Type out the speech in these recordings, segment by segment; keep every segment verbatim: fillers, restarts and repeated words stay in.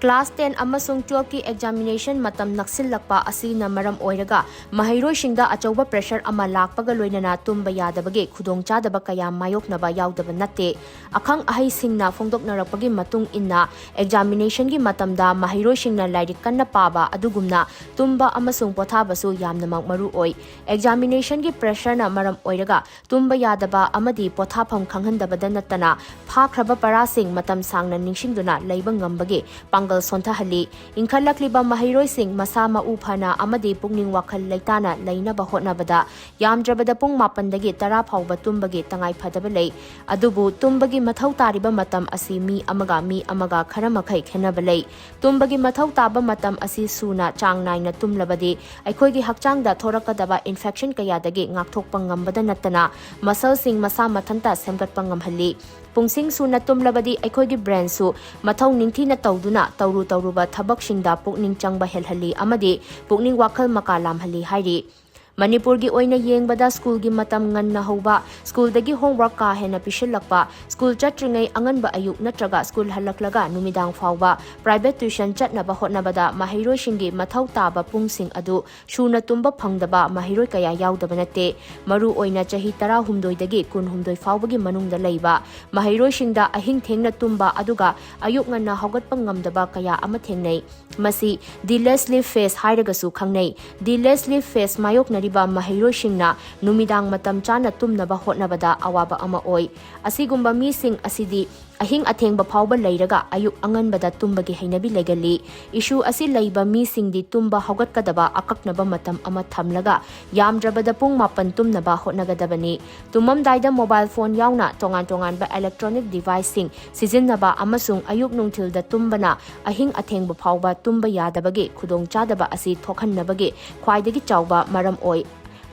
Class ten ꯑꯃꯁꯨꯡ twelve ꯀꯤ examination ꯃꯇꯝ ꯅꯛꯁꯤꯜꯂꯛꯄ ꯑꯁꯤꯅ ꯃꯔꯝ ꯑꯣꯏꯔꯒ ꯃꯍꯩꯔꯣꯏꯁꯤꯡꯗ ꯑꯆꯧꯕ pressure ꯑꯃ ꯂꯥꯛꯄꯒ ꯂꯣꯏꯅꯅ ꯇꯨꯝꯕ ꯌꯥꯗꯕꯒꯤ ꯈꯨꯗꯣꯡꯆꯥꯗꯕ ꯀꯌꯥ ꯃꯥꯌꯣꯛꯅꯕ ꯌꯥꯎꯗꯕ ꯅꯠꯇꯦ꯫ ꯑꯈꯪ ꯑꯍꯩꯁꯤꯡꯅ ꯐꯣꯡꯗꯣꯛꯅꯔꯛꯄꯒꯤ ꯃꯇꯨꯡ ꯏꯟꯅ, examination ꯒꯤ ꯃꯇꯝꯗ ꯃꯍꯩꯔꯣꯏꯁꯤꯡꯅ ꯂꯥꯏꯔꯤꯛ ꯀꯟꯅ ꯄꯥꯕ ꯑꯗꯨꯒꯨꯝꯅ ꯇꯨꯝꯕ ꯑꯃꯁꯨꯡ ꯄꯣꯊꯥꯕꯁꯨ ꯌꯥꯝꯅꯃꯛ ꯃꯔꯨ ꯑꯣꯏ꯫ Examination ꯒꯤ pressure ꯅ ꯃꯔꯝ ꯑꯣꯏꯔꯒ ꯇꯨꯝꯕ ꯌꯥꯗꯕ ꯑꯃꯗꯤ ꯄꯣꯊꯥꯐꯝ ꯈꯪꯍꯟꯗꯕꯗ ꯅꯠꯇꯅ, ꯐꯥꯈ꯭ꯔꯕ ꯄꯔꯥꯁꯤꯡ ꯃꯇꯝ ꯁꯥꯡꯅ ꯅꯤꯡꯁꯤꯡꯗꯨꯅ ꯂꯩꯕ ꯉꯝꯕꯒꯤ ꯄꯥꯡꯒꯜ ꯁꯣꯟꯊꯍꯜꯂꯤ꯫ ꯏꯟꯈꯠꯂꯛꯂꯤꯕ ꯃꯍꯩꯔꯣꯏꯁꯤꯡ ꯃꯁꯥ ꯃꯎ ꯐꯅ ꯑꯃꯗꯤ ꯄꯨꯛꯅꯤꯡ ꯋꯥꯈꯜ ꯂꯩꯇꯥꯅ ꯂꯩꯅꯕ ꯍꯣꯠꯅꯕꯗ ꯌꯥꯝꯗ꯭ꯔꯕꯗ ꯄꯨꯡ ꯃꯥꯄꯟꯗꯒꯤ ꯇꯔꯥ ꯐꯥꯎꯕ ꯇꯨꯝꯕꯒꯤ ꯇꯉꯥꯏ ꯐꯗꯕ ꯂꯩ꯫ ꯑꯗꯨꯕꯨ ꯇꯨꯝꯕꯒꯤ ꯃꯊꯧ ꯇꯥꯔꯤꯕ ꯃꯇꯝ ꯑꯁꯤ ꯃꯤ ꯑꯃꯒ ꯃꯤ ꯑꯃꯒ ꯈꯔ ꯃꯈꯩ ꯈꯦꯠꯅꯕ ꯂꯩ꯫ ꯇꯨꯝꯕꯒꯤ ꯃꯊꯧ ꯇꯥꯕ ꯃꯇꯝ ꯑꯁꯤ ꯁꯨꯅ ꯆꯥꯡ ꯅꯥꯏꯅ ꯇꯨꯝꯂꯕꯗꯤ ꯑꯩꯈꯣꯏꯒꯤ ꯍꯛꯆꯥꯡꯗ ꯊꯣꯔꯛꯀꯗꯕ infection ꯀꯌꯥꯗꯒꯤ ꯉꯥꯛꯊꯣꯛꯄ ꯉꯝꯕꯗ ꯅꯠꯇꯅ, muscle ꯁꯤꯡ ꯃꯁꯥ ꯃꯊꯟꯇ ꯁꯦꯝꯒꯠꯄ ꯉꯝꯍꯜꯂꯤ꯫ ꯄꯨꯡꯁꯤꯡ ꯁꯨꯅ ꯇꯨꯝꯂꯕꯗꯤ ꯑꯩꯈꯣꯏꯒꯤ brain ꯁꯨ ꯃꯊꯧ ꯅꯤꯡꯊꯤꯅ ꯇꯧꯗꯨꯅ ꯇꯧꯔꯨ ꯇꯧꯔꯨꯕ ꯊꯕꯛꯁꯤꯡꯗ ꯄꯨꯛꯅꯤꯡ ꯆꯪꯕ ꯍꯦꯜꯍꯜꯂꯤ ꯑꯃꯗꯤ ꯄꯨꯛꯅꯤꯡ ꯋꯥꯈꯜ ꯃꯀꯥ ꯂꯥꯝꯍꯜꯂꯤ ꯍꯥꯏꯔꯤ꯫ ꯃꯅꯤꯄꯨꯔꯒꯤ ꯑꯣꯏꯅ ꯌꯦꯡꯕꯗ school ꯒꯤ ꯃꯇꯝ ꯉꯟꯅ ꯍꯧꯕ, school ꯗꯒꯤ homework ꯀꯥ ꯍꯦꯟꯅ ꯄꯤꯁꯤꯜꯂꯛꯄ, school ꯆꯠꯇ꯭ꯔꯤꯉꯩ ꯑꯉꯟꯕ ꯑꯌꯨꯛ ꯅꯠꯇ꯭ꯔꯒ school ꯍꯜꯂꯛꯂꯒ ꯅꯨꯃꯤꯗꯥꯡ ꯐꯥꯎꯕ private tuition ꯆꯠꯅꯕ ꯍꯣꯠꯅꯕꯗ ꯃꯍꯩꯔꯣꯏꯁꯤꯡꯒꯤ ꯃꯊꯧ ꯇꯥꯕ ꯄꯨꯡꯁꯤꯡ ꯑꯗꯨ ꯁꯨꯅ ꯇꯨꯝꯕ ꯐꯪꯗꯕ ꯃꯍꯩꯔꯣꯏ ꯀꯌꯥ ꯌꯥꯎꯗꯕ ꯅꯠꯇꯦ꯫ ꯃꯔꯨ ꯑꯣꯏꯅ ꯆꯍꯤ ꯇꯔꯥꯍꯨꯝꯗꯣꯏꯗꯒꯤ ꯀꯨꯟꯍꯨꯝꯗꯣꯏ ꯐꯥꯎꯕꯒꯤ ꯃꯅꯨꯡꯗ ꯂꯩꯕ ꯃꯍꯩꯔꯣꯏꯁꯤꯡꯗ ꯑꯍꯤꯡ ꯊꯦꯡꯅ ꯇꯨꯝꯕ ꯑꯗꯨꯒ ꯑꯌꯨꯛ ꯉꯟꯅ ꯍꯧꯒꯠꯄ ꯉꯝꯗꯕ ꯀꯌꯥ ꯑꯃ ꯊꯦꯡꯅꯩ꯫ ꯃꯁꯤ delayed sleep phase ꯍꯥꯏꯔꯒꯁꯨ ꯈꯪꯅꯩ꯫ Delayed sleep phase ꯃꯥꯌꯣꯛꯅꯔꯤꯕ ꯃꯍꯩꯔꯣꯏꯁꯤꯡꯅ ꯅꯨꯃꯤꯗꯥꯡ ꯃꯇꯝ ꯆꯥꯅ ꯇꯨꯝꯅꯕ ꯍꯣꯠꯅꯕꯗ ꯑꯋꯥꯕ ꯑꯃ ꯑꯣꯏ꯫ ꯑꯁꯤꯒꯨꯝꯕ ꯃꯤꯁꯤꯡ ꯑꯁꯤꯗꯤ ꯑꯍꯤꯡ ꯑꯊꯦꯡꯕ ꯐꯥꯎꯕ ꯂꯩꯔꯒ ꯑꯌꯨꯛ ꯑꯉꯟꯕꯗ ꯇꯨꯝꯕꯒꯤ ꯍꯩꯅꯕꯤ ꯂꯩꯒꯜꯂꯤ꯫ Issue ꯑꯁꯤ ꯂꯩꯕ ꯃꯤꯁꯤꯡꯗꯤ ꯇꯨꯝꯕ ꯍꯧꯒꯠꯀꯗꯕ ꯑꯀꯛꯅꯕ ꯃꯇꯝ ꯑꯃ ꯊꯝꯂꯒ ꯌꯥꯝꯗ꯭ꯔꯕꯗ ꯄꯨꯡ ꯃꯥꯄꯟ ꯇꯨꯝꯅꯕ ꯍꯣꯠꯅꯒꯗꯕꯅꯤ꯫ ꯇꯨꯝꯃꯝꯗꯥꯏꯗ mobile phone ꯌꯥꯎꯅ ꯇꯣꯉꯥꯟ ꯇꯣꯉꯥꯟꯕ electronic device ꯁꯤꯡ ꯁꯤꯖꯤꯟꯅꯕ ꯑꯃꯁꯨꯡ ꯑꯌꯨꯛ ꯅꯨꯡꯊꯤꯜꯗ ꯇꯨꯝꯕꯅ ꯑꯍꯤꯡ ꯑꯊꯦꯡꯕ ꯐꯥꯎꯕ ꯇꯨꯝꯕ ꯌꯥꯗꯕꯒꯤ ꯈꯨꯗꯣꯡꯆꯥꯗꯕ ꯑꯁꯤ ꯊꯣꯛꯍꯟꯅꯕꯒꯤ ꯈ꯭ꯋꯥꯏꯗꯒꯤ ꯆꯥꯎꯕ ꯃꯔꯝ ꯑꯣꯏ꯫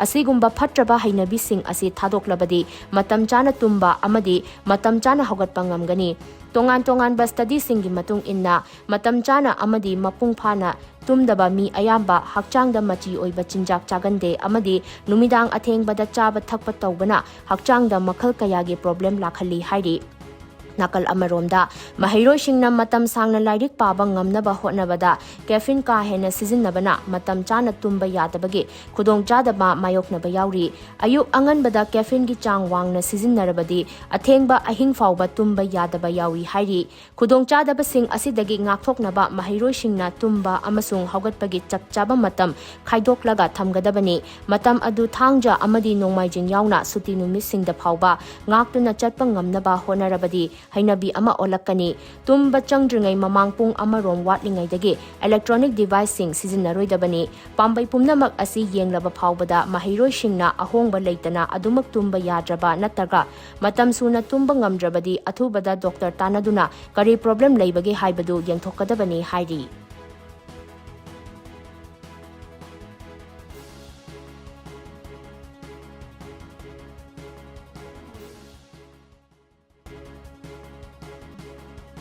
ꯑꯁꯤꯒꯨꯝꯕ ꯐꯠꯇ꯭ꯔꯕ ꯍꯩꯅꯕꯤꯁꯤꯡ ꯑꯁꯤ ꯊꯥꯗꯣꯛꯂꯕꯗꯤ ꯃꯇꯝ ꯆꯥꯅ ꯇꯨꯝꯕ ꯑꯃꯗꯤ ꯃꯇꯝ ꯆꯥꯅ ꯍꯧꯒꯠꯄ ꯉꯝꯒꯅꯤ꯫ ꯇꯣꯉꯥꯟ ꯇꯣꯉꯥꯟꯕ study ꯁꯤꯡꯒꯤ ꯃꯇꯨꯡ ꯏꯟꯅ, ꯃꯇꯝ ꯆꯥꯅ ꯑꯃꯗꯤ ꯃꯄꯨꯡ ꯐꯥꯅ ꯇꯨꯝꯗꯕ ꯃꯤ ꯑꯌꯥꯝꯕ ꯍꯛꯆꯥꯡꯗ ꯃꯆꯤ ꯑꯣꯏꯕ ꯆꯤꯟꯖꯥꯛ ꯆꯥꯒꯟꯗꯦ ꯑꯃꯗꯤ ꯅꯨꯃꯤꯗꯥꯡ ꯑꯊꯦꯡꯕꯗ ꯆꯥꯕ ꯊꯛꯄ ꯇꯧꯕꯅ ꯍꯛꯆꯥꯡꯗ ꯃꯈꯜ ꯀꯌꯥꯒꯤ problem ꯂꯥꯛꯍꯜꯂꯤ ꯍꯥꯏꯔꯤ꯫ ꯅꯥꯀꯜ ꯑꯃꯔꯣꯝꯗ, ꯃꯍꯩꯔꯣꯏꯁꯤꯡꯅ ꯃꯇꯝ ꯁꯥꯡꯅ ꯂꯥꯏꯔꯤꯛ ꯄꯥꯕ ꯉꯝꯅꯕ ꯍꯣꯠꯅꯕꯗ caffeine ꯀꯥ ꯍꯦꯟꯅ ꯁꯤꯖꯤꯟꯅꯕꯅ ꯃꯇꯝ ꯆꯥꯅ ꯇꯨꯝꯕ ꯌꯥꯗꯕꯒꯤ ꯈꯨꯗꯣꯡꯆꯥꯗꯕ ꯃꯥꯌꯣꯛꯅꯕ ꯌꯥꯎꯔꯤ꯫ ꯑꯌꯨꯛ ꯑꯉꯟꯕꯗ caffeineꯒꯤ ꯆꯥꯡ ꯋꯥꯡꯅ ꯁꯤꯖꯤꯟꯅꯔꯕꯗꯤ ꯑꯊꯦꯡꯕ ꯑꯍꯤꯡ ꯐꯥꯎꯕ ꯇꯨꯝꯕ ꯌꯥꯗꯕ ꯌꯥꯎꯏ ꯍꯥꯏꯔꯤ꯫ ꯈꯨꯗꯣꯡꯆꯥꯗꯕꯁꯤꯡ ꯑꯁꯤꯗꯒꯤ ꯉꯥꯛꯊꯣꯛꯅꯕ ꯃꯍꯩꯔꯣꯏꯁꯤꯡꯅ ꯇꯨꯝꯕ ꯑꯃꯁꯨꯡ ꯍꯧꯒꯠꯄꯒꯤ ꯆꯞ ꯆꯥꯕ ꯃꯇꯝ ꯈꯥꯏꯗꯣꯛꯂꯒ ꯊꯝꯒꯗꯕꯅꯤ꯫ ꯃꯇꯝ ꯑꯗꯨ ꯊꯥꯡꯖ ꯑꯃꯗꯤ ꯅꯣꯡꯃꯥꯏꯖꯤꯡ ꯌꯥꯎꯅ ꯁꯨꯇꯤ ꯅꯨꯃꯤꯠꯁꯤꯡꯗ ꯐꯥꯎꯕ ꯉꯥꯛꯇꯨꯅ ꯆꯠꯄ ꯉꯝꯅꯕ ꯍꯣꯠꯅꯔꯕꯗꯤ ꯍꯩꯅꯕꯤ ꯑꯃ ꯑꯣꯜꯂꯛꯀꯅꯤ꯫ ꯇꯨꯝꯕ ꯆꯪꯗ꯭ꯔꯤꯉꯩ ꯃꯃꯥꯡ ꯄꯨꯡ ꯑꯃꯔꯣꯝ ꯋꯥꯠꯂꯤꯉꯩꯗꯒꯤ electronic deviceꯁꯤꯡ ꯁꯤꯖꯤꯟꯅꯔꯣꯏꯗꯕꯅꯤ꯫ ꯄꯥꯝꯕꯩ ꯄꯨꯝꯅꯃꯛ ꯑꯁꯤ ꯌꯦꯡꯂꯕ ꯐꯥꯎꯕꯗ ꯃꯍꯩꯔꯣꯏꯁꯤꯡꯅ ꯑꯍꯣꯡꯕ ꯂꯩꯇꯅ ꯑꯗꯨꯃꯛ ꯇꯨꯝꯕ ꯌꯥꯗ꯭ꯔꯕ ꯅꯠꯇ꯭ꯔꯒ ꯃꯇꯝ ꯁꯨꯅ ꯇꯨꯝꯕ ꯉꯝꯗ꯭ꯔꯕꯗꯤ ꯑꯊꯨꯕꯗ ꯗꯣꯛꯇꯔ ꯇꯥꯟꯅꯗꯨꯅ ꯀꯔꯤ problem ꯂꯩꯕꯒꯦ ꯍꯥꯏꯕꯗꯨ ꯌꯦꯡꯊꯣꯛꯀꯗꯕꯅꯤ ꯍꯥꯏꯔꯤ꯫